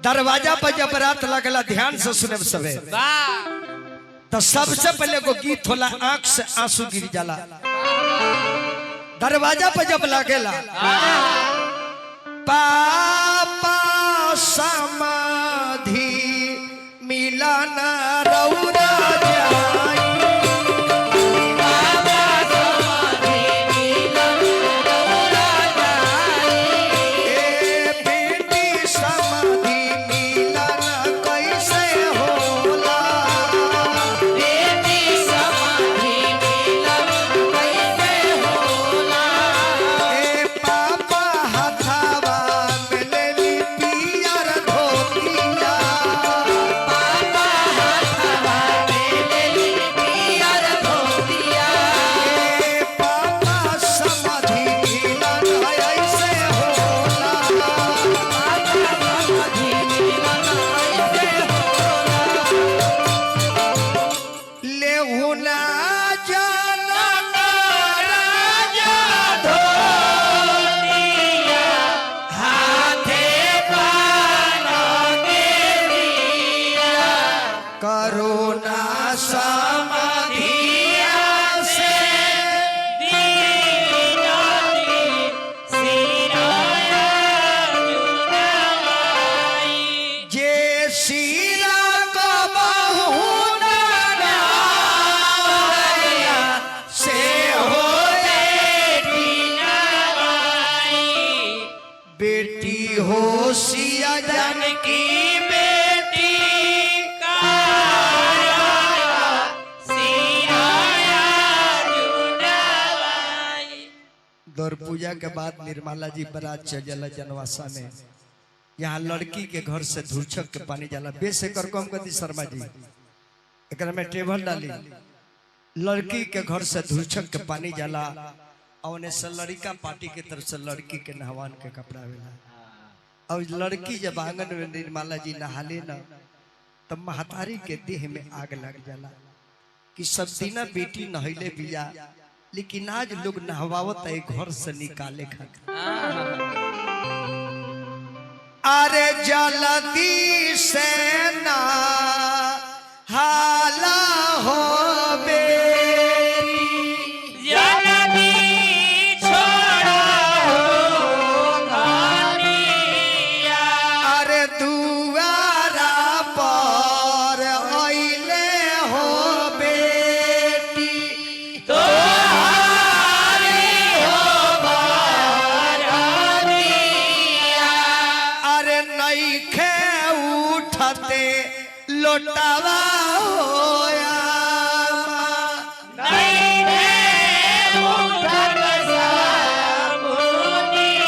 दरवाजा पर जब रात लगला, ध्यान से सुने सबे, तो सबसे पहले को गीत होला, आंख से आंसू गिर जाला। दरवाजा पर जब लगेला पापा समाधि मिलन रौरा जाई, बाबा समाधि मिलन रौरा जाई। ए बेटी समाधि मिलन कैसे होला, बेटी समाधि मिलन कैसे होला। ए पापा हथावा में लेली पियर धोतिया, पापा हाथवा में लेली पियर धोतिया। ए पापा समाधि मिलन ऐसे होला, पापा समाधि मिलन कैसे होला। लेहु ना जनक राजा धोतिया हाथे पान के दिया। करुणा समाधिया से दीनाती सिराया जुनाई। जे सीरा कबहू नाराया से हो बेटी नवाई। बेटी हो सिया जन की बेटी काया सिराया जुनाई। दौर पूजा के बाद निर्मला जी बरात चल जाला जनवासा में। यहाँ लड़की के घर से धुरछक के पानी जाला, बेस एकर कम कर दी शर्मा जी, एकरा में टेबल डाली। लड़की के घर से धुरछक के पानी जाला और उन्हें से लड़का पार्टी के तरफ से लड़की के नहवान के कपड़ा वेला। और लड़की जब आंगन में निर्मला जी नहाले ना, तब महतारी के देह में आग लग जाला कि सब दिना बेटी नहैले बिया, लेकिन आज लोग नहवावत है घर से निकाले खातिर। अरे जल्दी से ना हाला हो बेटी, जननी छोड़ा हो घनिया। अरे दुआरा पर अइले हो बेटी, तोहारी हो बरनिया। अरे नइखे उठते लोटावा होया। नहीं रे उठत साबुनिया।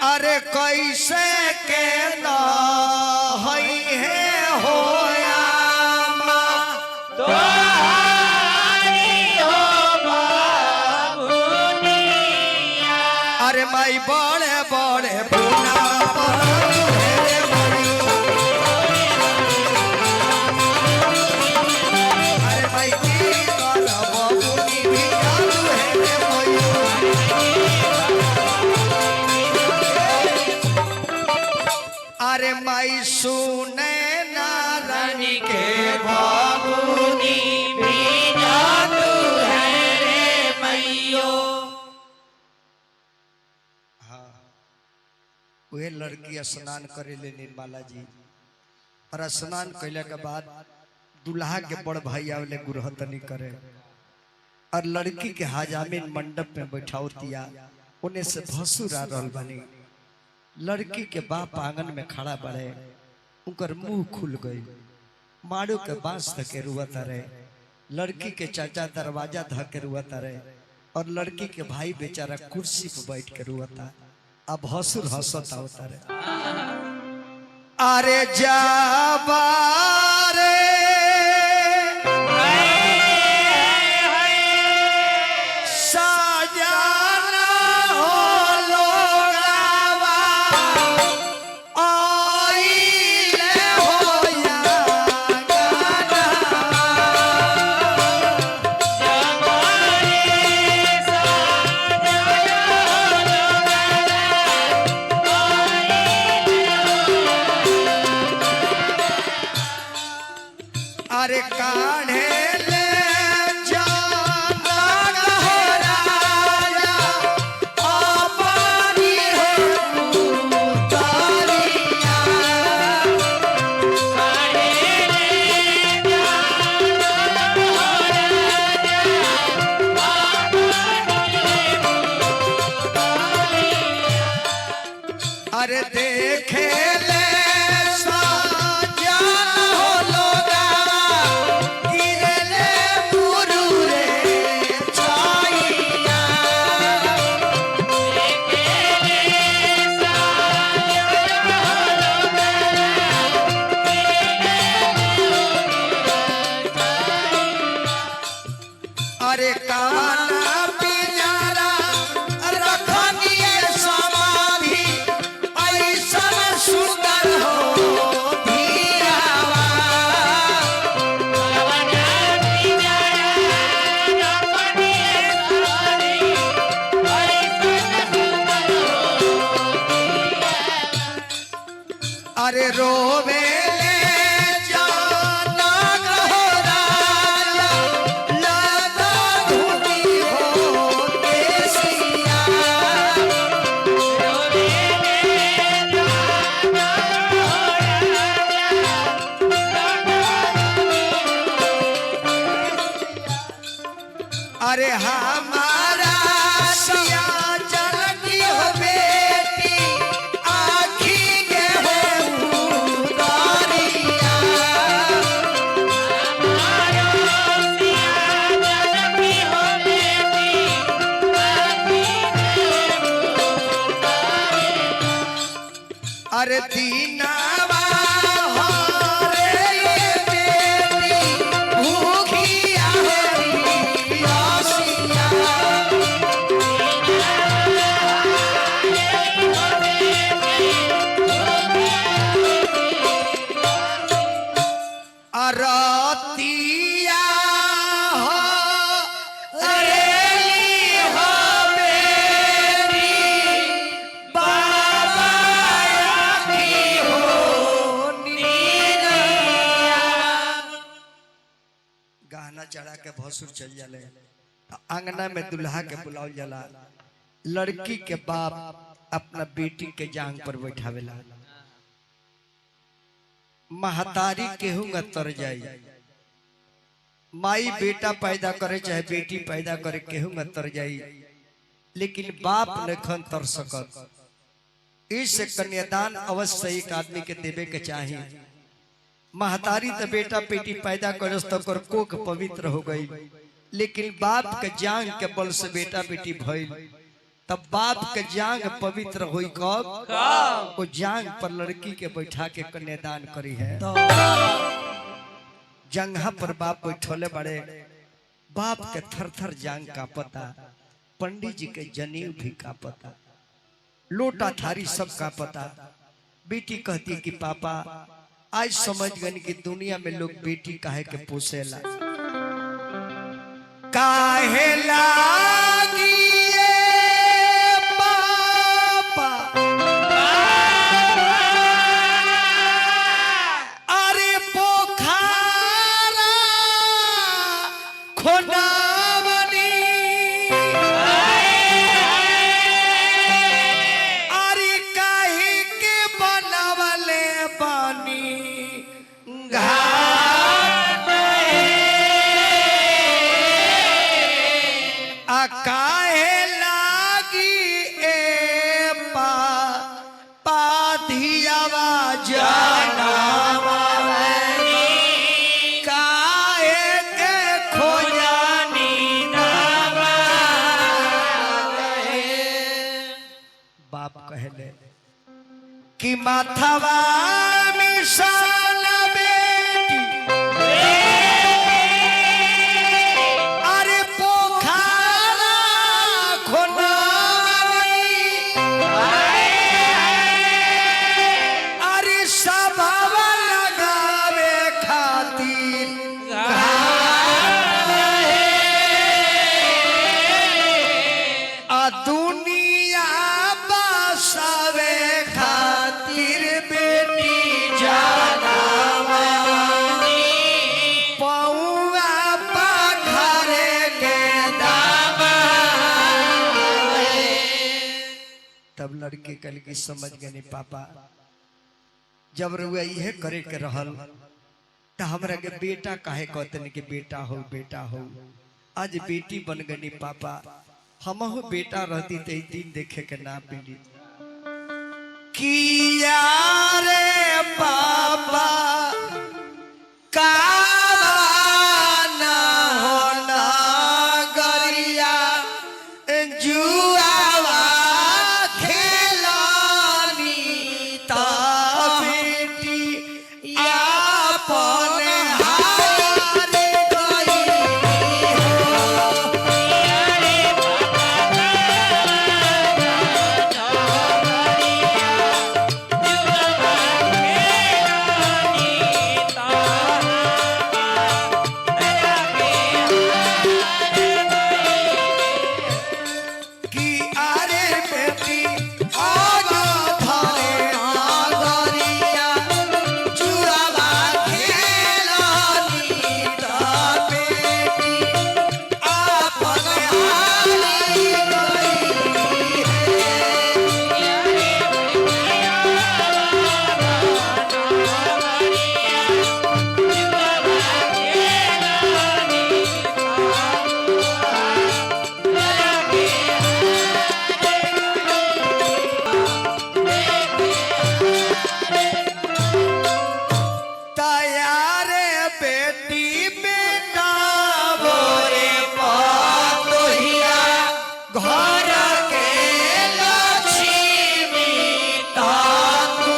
अरे कैसे के नहई है होया। तोहारी हो बाबुनिया। अरे माई बड़े बड़े बुना रे माई। अरे माई की करब बुनी भिजालु हे रे माई। अरे माई सुने नारायण के बाबुनी भी जादू है रे मैयो। हाँ, वह लड़की स्नान करे ले निर्मला जी, और स्नान कैला के बाद दुल्हा के बड़ भाई आवले गुरहतनी करे और लड़की के हाजामिन मंडप में बैठावतिया। उन्हें से भसुर आ रहल बनी। लड़की के बाप आंगन में खड़ा बड़े, उनकर मुंह खुल गई, मारू के बांस धके रुआता रहे। लड़की के चाचा दरवाजा धके रुआता रहे और लड़की के भाई बेचारा कुर्सी पर बैठ के रुआता। अब हंसुर हंसता होता रहे। अरे जाबारे साजाना हो लोगावा आइले हो या गाना। जवानी साजना अरे काढ़े ले जाना हो राजा अपनी हो तारिया। अरे देखे ले साजन हो लोगा गिरे ले मुरुरे छाइया। अरे काना पिंजरा रखनिए समाधि ऐसन सुंदर हो धियावा। अरे रोवे ले जाना हो राजा लगा धुनी हो देसिया। अरे हमारा सिया जनकी हो बेटी आखी के हो उदारिया। अरे दीनावा हो रे ये बेटी भूखिया हो पियासिया। अरतिया हो रे हो बेटी बाबा आखी हो नीरिया। गहना चढ़ा के भसुर चल जाले अंगना में दुल्हा के बुलावल जाला। लड़की के बाप अपना बेटी के जांग पर बैठावेला। महतारी केहू तर जाई, माई बेटा पैदा करे चाहे बेटी पैदा करे केहू तर जाई, लेकिन बाप नखन तर सकत। इस कन्यादान अवश्य एक आदमी के देवे के चाही। महतारी तो बेटा बेटी पैदा करस तो ओकर कोख पवित्र हो गई, लेकिन बाप के जांग के बल से बेटा बेटी भइल, तब बाप के जांग पवित्र होई कब? वो जांग पर लड़की के बैठा के कन्यादान करी है। जंघा पर बाप बैठोले बड़े, बाप के थर थर जांग का पता, पंडित जी के जनेऊ भी का पता, लोटा थारी सब का पता। बेटी कहती कि पापा आज समझ गए कि दुनिया में लोग बेटी काहे के पोसेला, काहे लागी ये पापा, अरे पोखारा खोनावनी, अरे काहे के बनवले बानी घाट, आ काहे लागी ए पा पाधियावा जानावा, काहे के खोजानी नावा। बाप कहले कि माथवा मिशाल बेटी, अरे पोखारा खोनावनी, अरे सभावा लगावे खातिर आ दुनिया बसावे खातिर बेटी जाना। लड़की कल की समझ गए पापा, जब रुआ इहे करे के रहल तो हमरा के बेटा काहे कहतन कि बेटा हो बेटा हो। आज बेटी बन गनी पापा, हमहु बेटा रहती तो दिन देखे के ना मिली। किया रे पापा कावाना होना गरिया जुआवा खेलानी ता बेटी आपन हार गई हो। कि आरे बेटी आज थारे नागरिया जुआवा खेलानी ता बेटी आपन हारी गई है। तैयार बेटी बेटा बोरे पातोहिया घर के लक्ष्मी तातू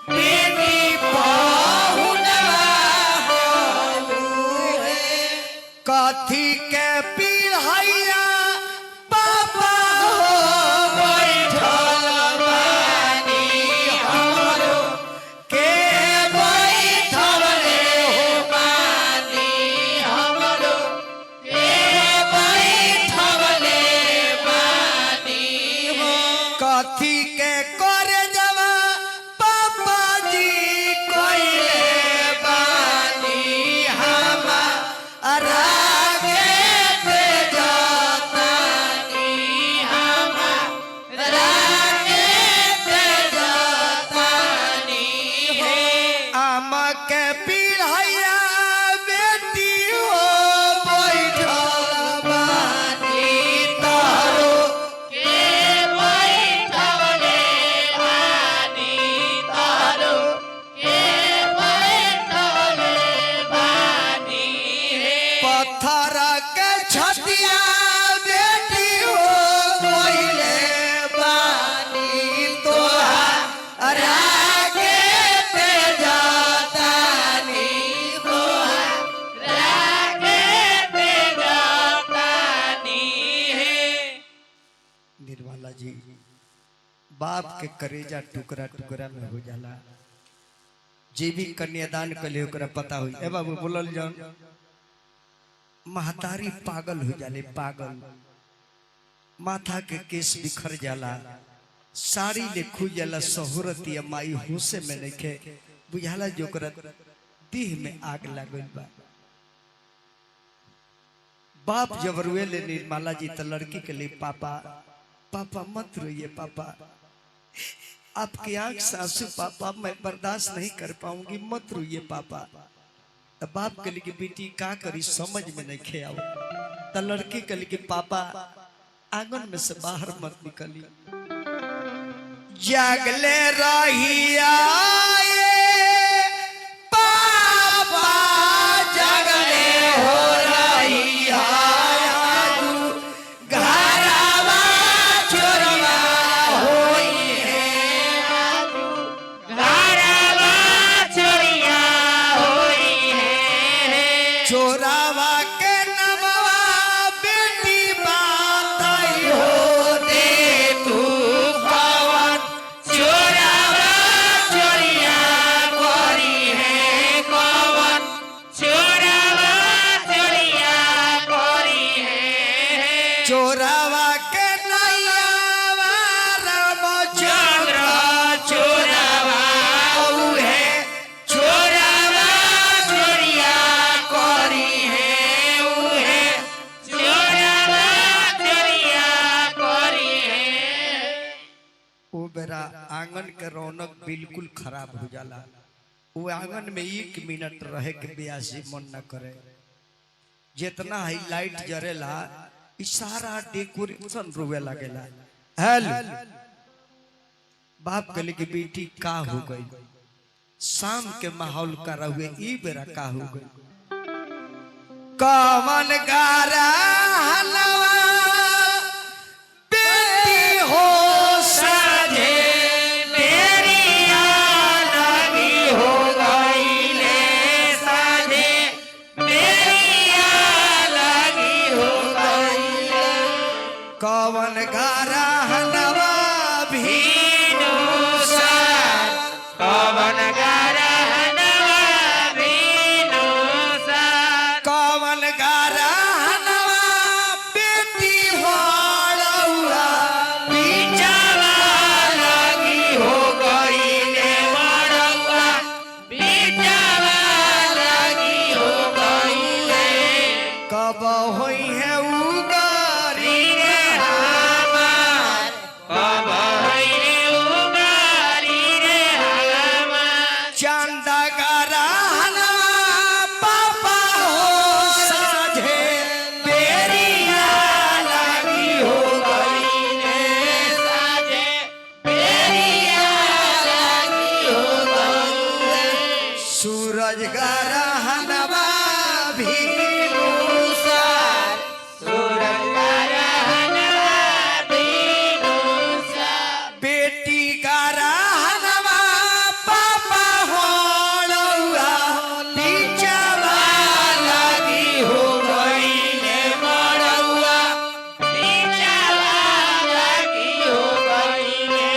बेटी पाहुनवा कथी के पिढ़ैया पापा हो बैठल बानी हमरो के बैठल रे हो बानी हमरो के बैठल रे बानी हो। कथी के कर जवा पापा जी कोइले बानी हमारा के जातानी हमारा के जातानी हो। आमा के पिढ़ैया बेटी हो बैठल बानी तारो के बैठवले बानी तारो के बैठवले बानी हे। पत्थर के छतिया बेटी हो कोइले बानी तोहारा के ते जातानी रागे ते जातानी हे। निर्मला जी, बाप के करेजा टुकड़ा टुकड़ा में हो जाला। जे भी कन्यादान कले ओकरा पता होई। ए बाबू बोलल जान, महतारी पागल हो जाले पागल, माथा के केस बिखर जाला, साड़ी ले खुल जाला, सहूरत या माई होशे में नइखे बुझाला जो ओकरा देह में आग लागल बा। बाप जब रोए ले निर्मला जी तो लड़की के लिए पापा पापा मत रोइए पापा, आपकी आंख से आंसू पापा मैं बर्दाश्त नहीं कर पाऊंगी, मत रोइए पापा। तो बाप के लिए बेटी का करी समझ में नहीं खे आओ। तो लड़की के लिए पापा आंगन में से बाहर मत निकली, जागले रहिया पापा जागले हो रहिया घरवा चोरवा होई है। घरवा चोरिया होई है। चोरावा के नमवा बेटी बाताई हो दे तू तू पवन चोरावा चोरिया बेरा आंगन के रौनक बिल्कुल खराब हो जाला। वो आंगन में 1 मिनट रहे के ब्यासी मन न करे। जितना ही लाइट जरेला इ सारा डेकोरेशन रोवे लगेला। हेल बाप कहले कि बेटी का हो गई, शाम के माहौल का रहुए ई बेरा का हो गई। कवन गारा हलवा बेटी हो साझे बेरिया लगी हो गई ले साझे बेरिया लगी हो गई कवन गारा हलवा भी भीनुसार कवन गरहनवा भीनुसार कवन गारा हलवा बेटी होड़ौआ बिचावा लगी हो गई ले मरौआ बिचावा लगी हो गई ले कब होई है उगारी रे हमार कब होई रे उगारी रे हमार चंदा गारा हलवा पापा हो साझे बेरिया लगी हो गई रे साझे बेरिया लगी हो गई सूरज गारा हलवा भी भीनुसार सूरज गरहनवा भीनुसार बेटी गारा हलवा पापा होड़ौआ बीचवा लगी हो गई ले मरौआ बिचावा लगी हो गई ले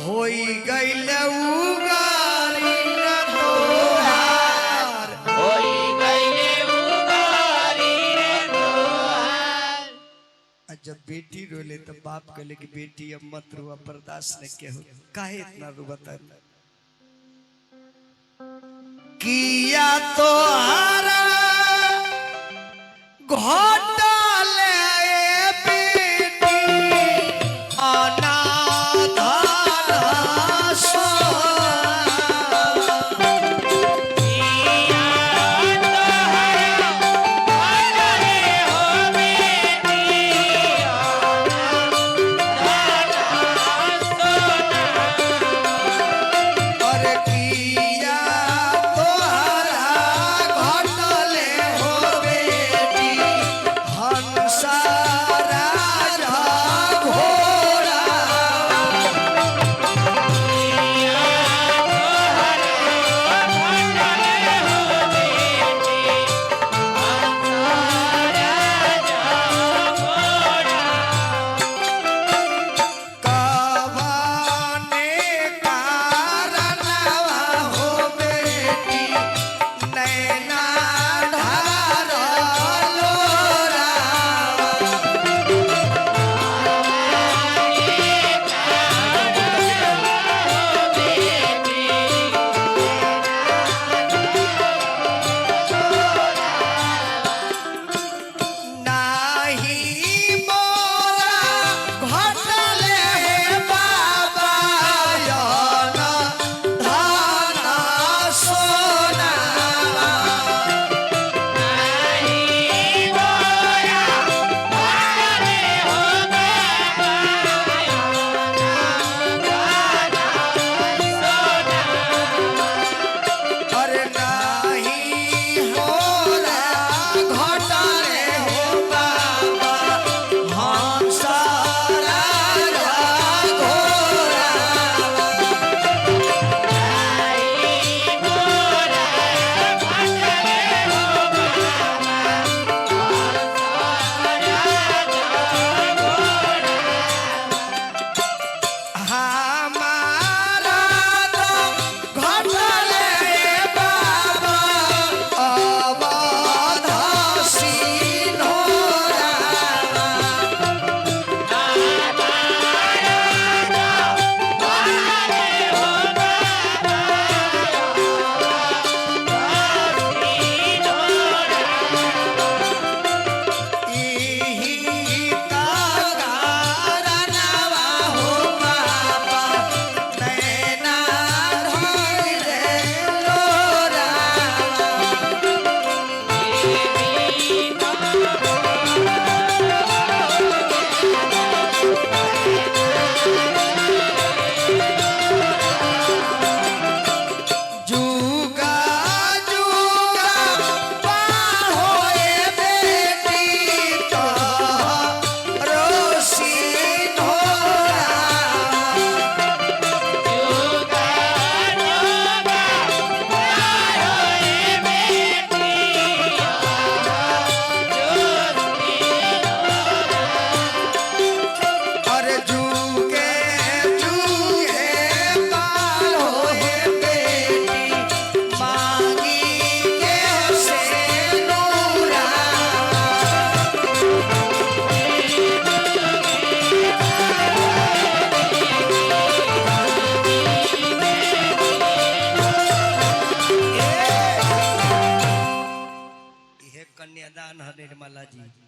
होई गईल उगारी न तोहार होई गईले उगारी रे तोहार। आ जब बेटी रोले तो बाप कहले कि बेटी अब मत रुआ, बर्दाश्त नहीं के हो, काहे इतना रुआता किया तो हारा घोटाले बेटी अनाधार सोना। किया तोहरा भले हो बेटी अनाधार सोना। और किया तोहरा घोटाले हो बेटी है निर्मला जी।